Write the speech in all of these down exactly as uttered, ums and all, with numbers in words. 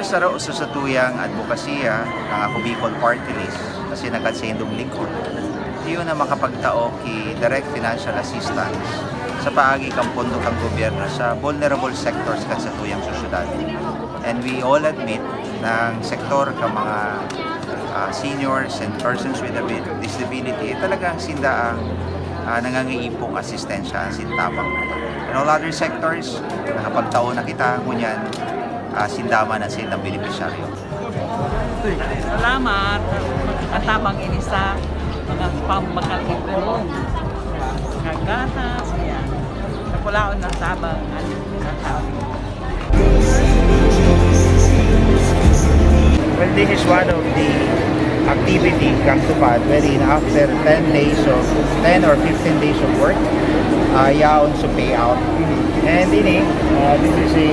Saro sa satuyang adbokasya, ang Ako Bicol Party List, asin an saindong lingkod, iyo na makapagtao ki direct financial assistance sa paagi kan pondo kan gobyerno sa vulnerable sectors kan satuyang sosyedad. And we all admit na ang sektor kan mga, ah, seniors and persons with abi-, disability, eh, talagang sinda ang, ah, nangangaipo kan asistensya, asin tabang. In all other sectors, nakapagtao na kita, ngunyan, ah, sinda man an saindang benepisyaryo. Salamat. Ang tabang ini sa mga pambakal ni Pulong. Kagatas, yan. Sa kulaon ng tabang, ano, sa tao. Well, this is one of the activity kan TUPAD, wherein after ten days of, ten or fifteen days of work, uh, yaon sa payout. And ini, uh, this is a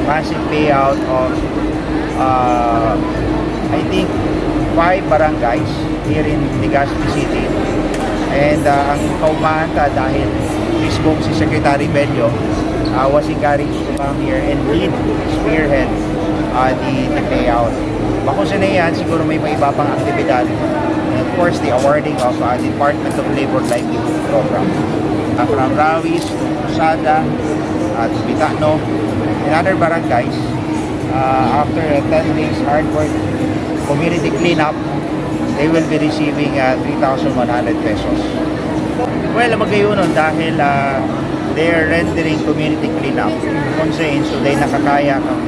massive payout of, uh, I think, five barangays here in Legazpi City. And, uh, ang kaumahan ta dahil mismo si Secretary Bello, uh, was encouraged to come here and lead, spearhead, uh, the, the payout. Bako sa yan, siguro may mga iba pang aktibidad. And of course, the awarding of, uh, Department of Labor Livelihood Program. Uh, from Rawis to Sada, uh, to Bitano, and other barangays, uh, after a ten days hard work, community cleanup, they will be receiving, uh, three thousand one hundred pesos. Well, magayonon dahil, uh, they are rendering community cleanup. Kung sa inso, they nakakaya kang,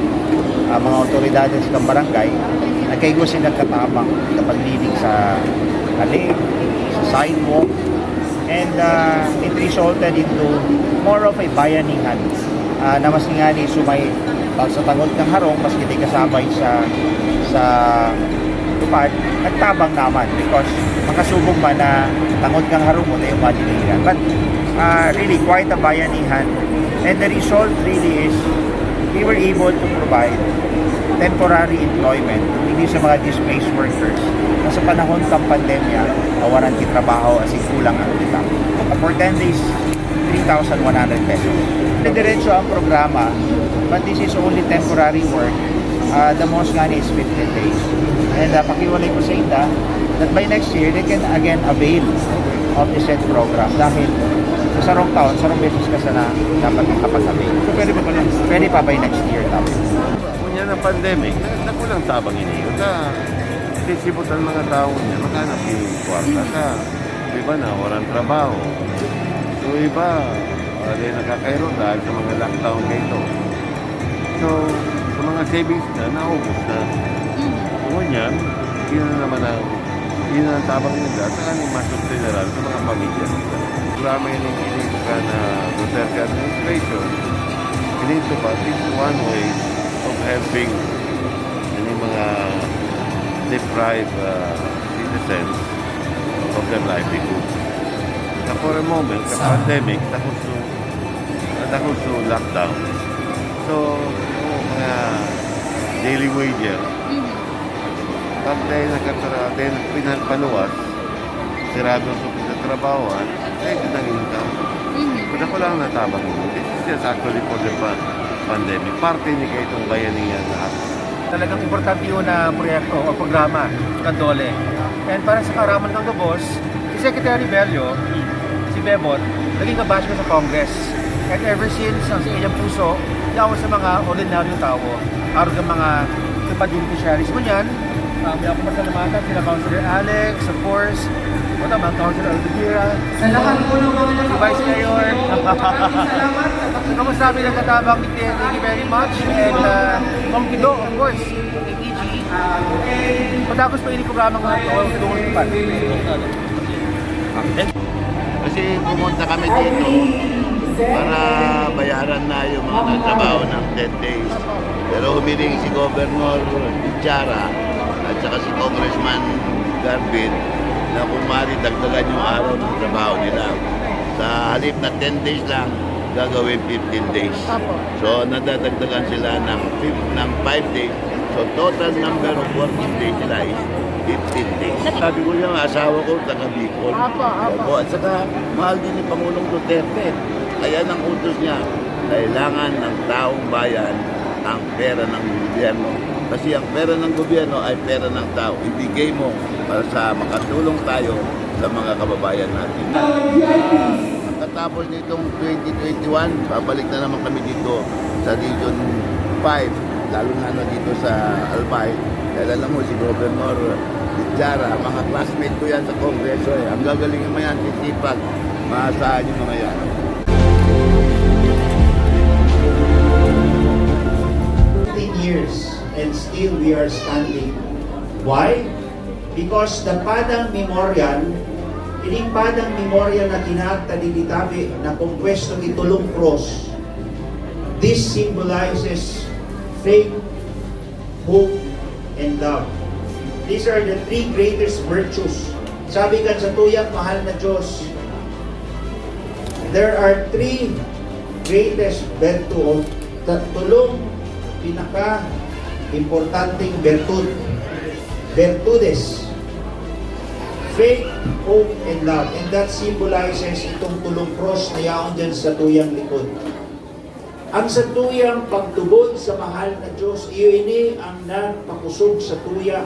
uh, mga otoridades kan barangay, nagkaigwa sila katabang sa paglinig sa halik, sa sidewalk, and, uh, it resulted into more of a bayanihan, uh, na mas ngani sumay pag sa tangod kang harong, maski di kasabay sa, sa tupad, nagtabang naman because makasubog man na tangod kang harong mo na yung madiligan. But, uh, really, quite a bayanihan. And the result really is, we were able to provide temporary employment, hindi sa mga displaced workers na sa panahon ng pandemya, nawaran ki trabaho as in kulang ang kita. For ten days, three thousand one hundred pesos. Diretso ang programa, but this is only temporary work. Uh, the most ngani is fifteen days. And, uh, pakiwalay ko sa inda that by next year, they can again avail of the said program dahil sa sarong taon, sarong beses ka sana dapat makapag-avail. So, pwede pa pala? Pwede pa by next year, tapos. Ngunyan ang pandemic, na, nakulang tabang ini. Kaya, sisibot ang mga tao niya, maghanap yung kwarta ka. Yung iba na, walang trabaho. Yung iba, wala nakakairo dahil sa mga lockdown kayo. So, sa mga savings na, naubos na. Ngunyan, yun na naman ang, yun ang tabang nila. Saka yung mas general sa mga pamilya nila. Drama yung iniinig ka na Duterte administration, iniintubad is one way of helping yung mga deprived uh, citizens of their livelihood. Na for a moment, sa pandemic, takot to, takot to lockdown. So, yung mga daily wager, pag tayo nakatara, tayo pinagpaluwas, sirado sa pagkatrabahoan, tayo din ang income. Kung ako lang natabang mo, this is just actually for the pa- pandemic. Parte ni kayo itong bayanihan na act. Talagang importante yun na proyekto o programa kan DOLE. And para sa kaaraman kan gabos, si Secretary Bello, si Bebot, naging kabash ko sa Congress. And ever since, ang sa iyang puso, yaon sa mga ordinaryong tao, arog ang mga beneficiaries mo niyan. Um, may ako masalamatan sila Councilor Alex, of course, o tama, Councilor Alvira, Sa lahat po ng mga si Vice Mayor, salamat sa so, kamusta ang katabang ni Tia? Thank you very much. And uh, Ma'am Kido, of course, kay T G. Patapos pa yung programa nga ito, tungkol pa. Kasi pumunta kami dito para bayaran na yung mga nagtrabaho ng ten days. Pero humiling si Governor Tiara at saka si Congressman Garfield na kung maaari dagdagan yung araw ng trabaho nila. Sa halip na ten days lang, gagawin fifteen days. So nadadagdagan sila ng, fif- ng five days. So total number of working days nila is fifteen days. Sabi ko niya, asawa ko, taga Bicol. Apo, apo. Opo, at saka mahal din ni Pangulong Duterte. Kaya nang utos niya, kailangan ng taong bayan ang pera ng gobyerno. Kasi ang pera ng gobyerno ay pera ng tao. Ibigay mo para sa makatulong tayo sa mga kababayan natin. Pagkatapos nitong twenty twenty-one, babalik na naman kami dito sa Region five, lalo na, na dito sa Albay. Dahil alam mo, si Governor Jara, mga classmate ko yan sa Kongreso eh. Ang gagaling naman yan, sisipag, maasahan yung mga yan. Fifteen years and still we are standing. Why? Because the Padang Memorial, ining Padang Memorial na ginaagta digdi tabi na kompuesto ki tolong krus, this symbolizes faith, hope, and love. These are the three greatest virtues. Sabi kan satuyang mahal na Diyos, there are three greatest virtue of the tolong pinaka-importanteng virtud, virtudes. Faith, hope, and love. And that symbolizes itong tolong krus na yaon dyan sa tuyang likod. Ang satuyang pagtubod sa mahal na Diyos, iyo ini ang nagpakusog sa tuya,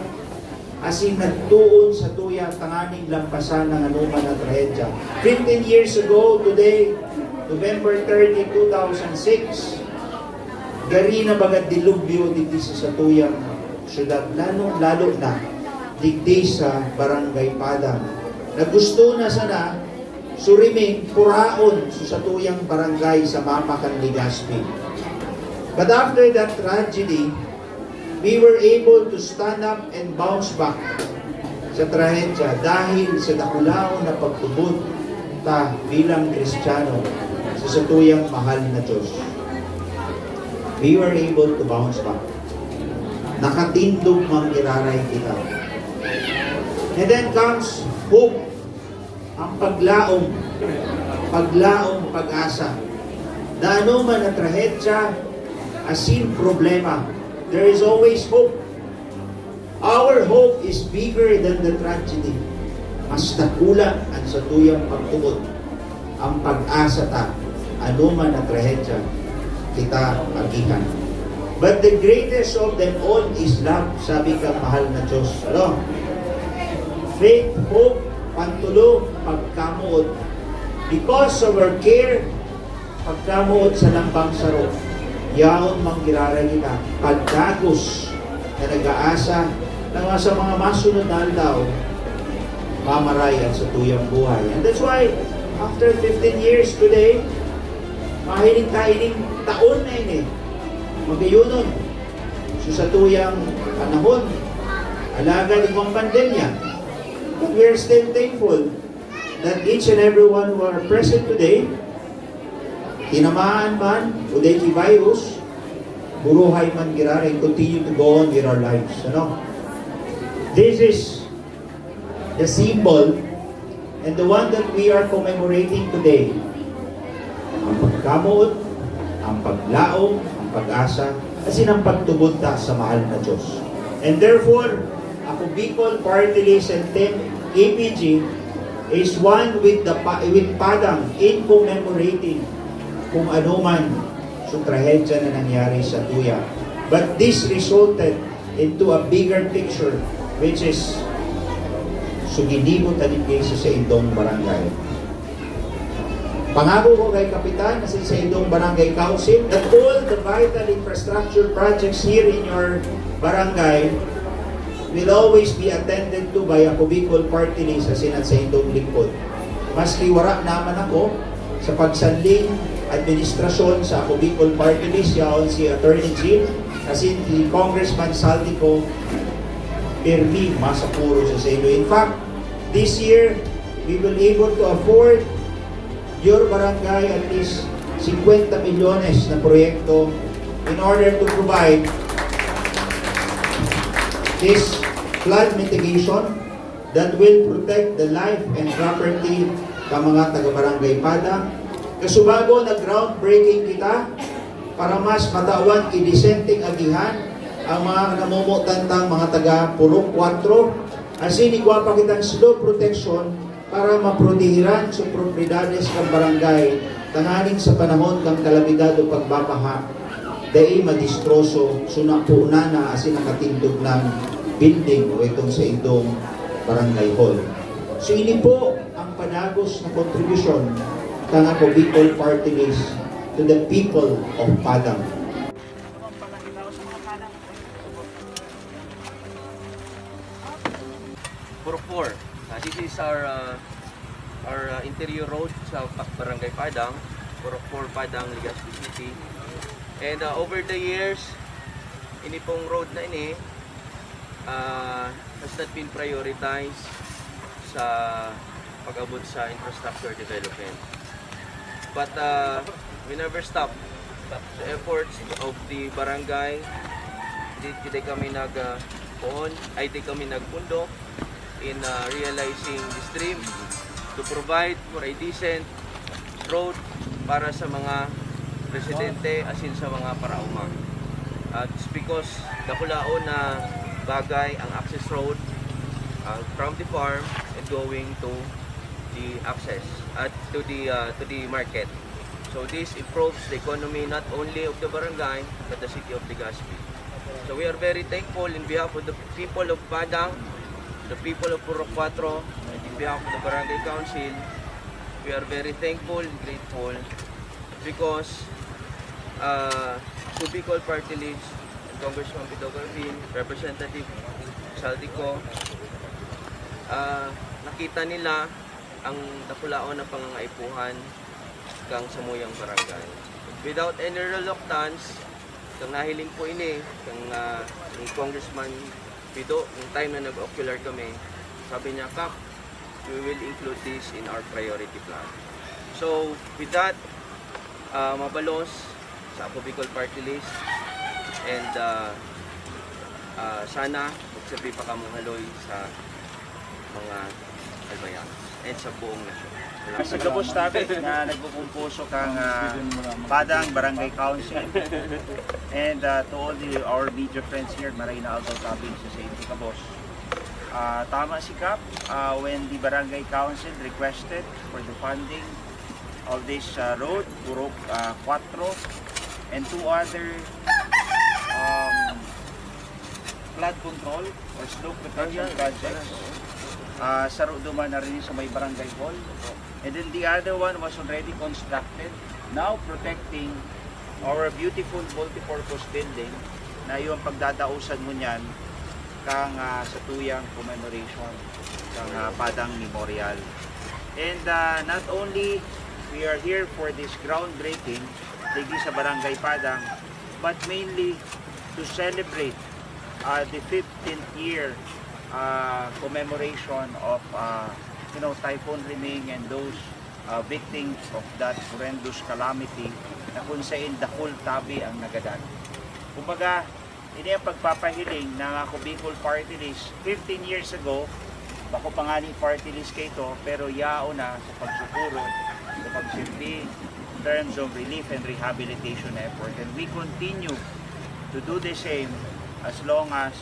asin nagtuon sa tuya tanganing lampasan ang anoman na trahedya. Fifteen years ago today, November thirty, two thousand six, gari na baga dilubyo digdi sa satuyang syudad, lalong-lalo na digdi sa Barangay Padang, na gusto na sana surimin, puraon sa satuyang barangay sa mapa kan Legazpi. But after that tragedy, we were able to stand up and bounce back sa trahedya dahil sa dakulaon na pagtubod ta bilang Kristiyano sa satuyang mahal na Diyos. We were able to bounce back. Nakatindog man giraray kita. And then comes hope, ang paglaom, paglaom, pag-asa. Na anoman na trahedya, asin problema, there is always hope. Our hope is bigger than the tragedy. Mas dakula an satuyang pagtubod, ang pag-asa ta, anoman na trahedya kita agihan. But the greatest of them all is love, sabi kan mahal na Diyos. Ano? Faith, hope, pantulog, pagkamoot. Because of our care, pagkamoot sa lambang saro, yaon man giraray kita, pagdagos na nag-aasa na nga sa mga masunod na aldaw, mamaray an satuyang buhay. And that's why, after fifteen years today, mahiling ta ining taon na ini, magayonon sa satuyang panahon. Alagad igwang pandemya, but we are still thankful that each and everyone who are present today, tinamaan man o dai ki virus, buruhay man giraray, continue to go on with our lives. Ano? This is the symbol and the one that we are commemorating today. Ang pagkamoot, ang paglaom, ang pag-asa, asin ang pagtubod ta sa mahal na Diyos. And therefore, Ako Bicol Party List and Team A P G is one with the pa-, with Padang in commemorating kung ano man sa trahedya na nangyari sa tuya. But this resulted into a bigger picture, which is suginibot na digdi sa saindong barangay. Pangako ko kay Kapitan, asin sa indong barangay council, that all the vital infrastructure projects here in your barangay will always be attended to by Ako Bicol Party List asin an saindong lingkod. Maski wara naman ako sa pagsanling administrasyon sa Ako Bicol Party List, yaon si Attorney Jim, asin si Congressman Zaldy Co, pirmi masapuro sa saindo. In fact, this year, we will able to afford your barangay at least cincuenta milyones na proyekto in order to provide this flood mitigation that will protect the life and property ka mga taga-Barangay Padang. Kasubago, nag-groundbreaking kita para mas matawan ki desenteng agihan ang mga namumutan tang mga taga Purok Kuwatro. Asin igwa pa kitang slope protection para maprotehiran sa propiedades kan barangay tanganing sa panahon kan kalamidad o pagbabaha, Dai madistroso, so napunan na asin nakatindog nang building o itong sa indong barangay hall. So ini po ang padagos na kontribusyon kan Ako Bicol Party List to the people of Padang. Purok four. Uh, this is our uh, our uh, interior road sa Pa- Barangay Padang, Purok four, Padang, Legazpi City. And uh, over the years, ini pong road na ini uh, has not been prioritized sa pag-abot sa infrastructure development. But uh, we never stop sa efforts of the barangay. Di, di kami nag uh, poon, ay di kami nagpundo in uh, realizing this dream to provide for a decent road para sa mga residente asin sa mga paraoma. At because dakulaon na bagay ang access road uh, from the farm and going to the access at to the uh, to the market. So this improves the economy not only of the barangay but the city of Legazpi. So we are very thankful in behalf of the people of Padang, the people of Purok Cuatro, and in behalf of the barangay council. We are very thankful and grateful because uh, Ako Bicol Party List and Congressman Pido Garvin, Representative Zaldy Co, uh, nakita nila ang dakulaon na pangangaipuhan kan samuyang barangay. Without any reluctance, kan nahiling po ini kan uh, ni Congressman Pido, yung time na nag-ocular kami, sabi niya, "Kap, we will include this in our priority plan." So, with that, uh, mabalos sa Ako Bicol Party List and uh, uh, sana magsabi pa kamong haloy sa mga Albayanos and sa buong nasyon. Sa gabos tabi na nagkukumpuso kang uh, Padang Barangay Council and uh, to all the our media friends here, maray na aldaw tabi sa sa inyo, kabos. Uh, tama si Kap, uh, when the Barangay Council requested for the funding of this uh, road, Purok uh, four, and two other um, flood control or slope protection projects. Uh, saro duman na rin sa may barangay hall. And then the other one was already constructed, now protecting our beautiful multipurpose building na yung pagdadausan mo niyan kang uh, sa tuyang commemoration kang uh, Padang Memorial. And uh, not only we are here for this groundbreaking digdi sa Barangay Padang, but mainly to celebrate uh, the fifteenth year uh, commemoration of uh, you know, Typhoon Hriming and those uh, victims of that horrendous calamity na kung sain dakul tabi ang nagadan. Kumbaga, ini ang pagpapahiling ng Ako Bicol Party List fifteen years ago. Bako pa nga ni party list kaito, pero yao na sa pagsukuro, sa pagsilbi in terms of relief and rehabilitation effort. And we continue to do the same as long as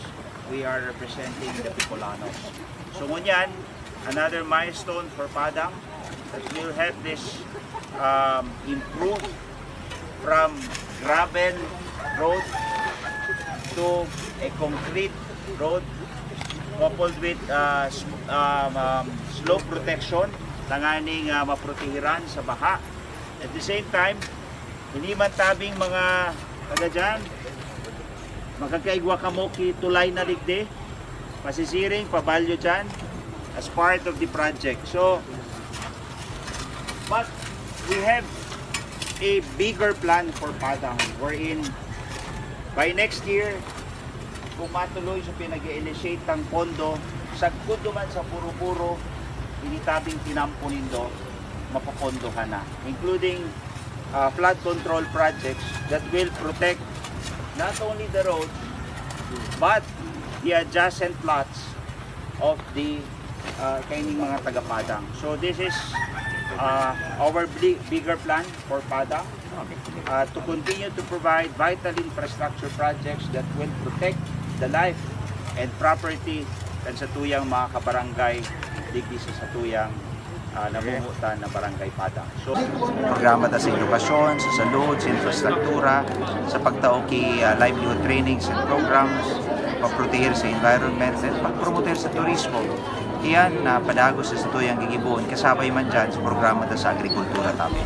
we are representing the Bicolanos. So ngunyan, another milestone for Padang that will help this um, improve from gravel road to a concrete road coupled with uh, um, um, slope protection, tanganing uh, maprotehiran sa baha. At the same time, hindi man tabing mga taga dyan, makakaigwa kamo ki tulay na ligdi, pasisiring, pabalyo dyan as part of the project. So, but we have a bigger plan for Padang wherein by next year, kung matuloy sa pinag-initiate ng pondo, sagkod duman sa puro-puro, initabing tinampo nindo, mapopondohan na, including uh, flood control projects that will protect not only the road but the adjacent lots of the uh, kaining mga taga-Padang. So this is uh, our bli- bigger plan for Padang uh, to continue to provide vital infrastructure projects that will protect the life and property kan sa tuyang mga kabarangay digdi sa satuyang ah, namumutan na Barangay Padang. So, programa ta sa edukasyon, sa salud, sa infrastruktura, sa pagtao ki, ah, livelihood trainings and programs, pagproteher sa environment, and pagpromoter sa turismo. Iyan na padagos sa satuyang gigibohon, kasabay man dyan sa programa ta sa agrikultura tabi.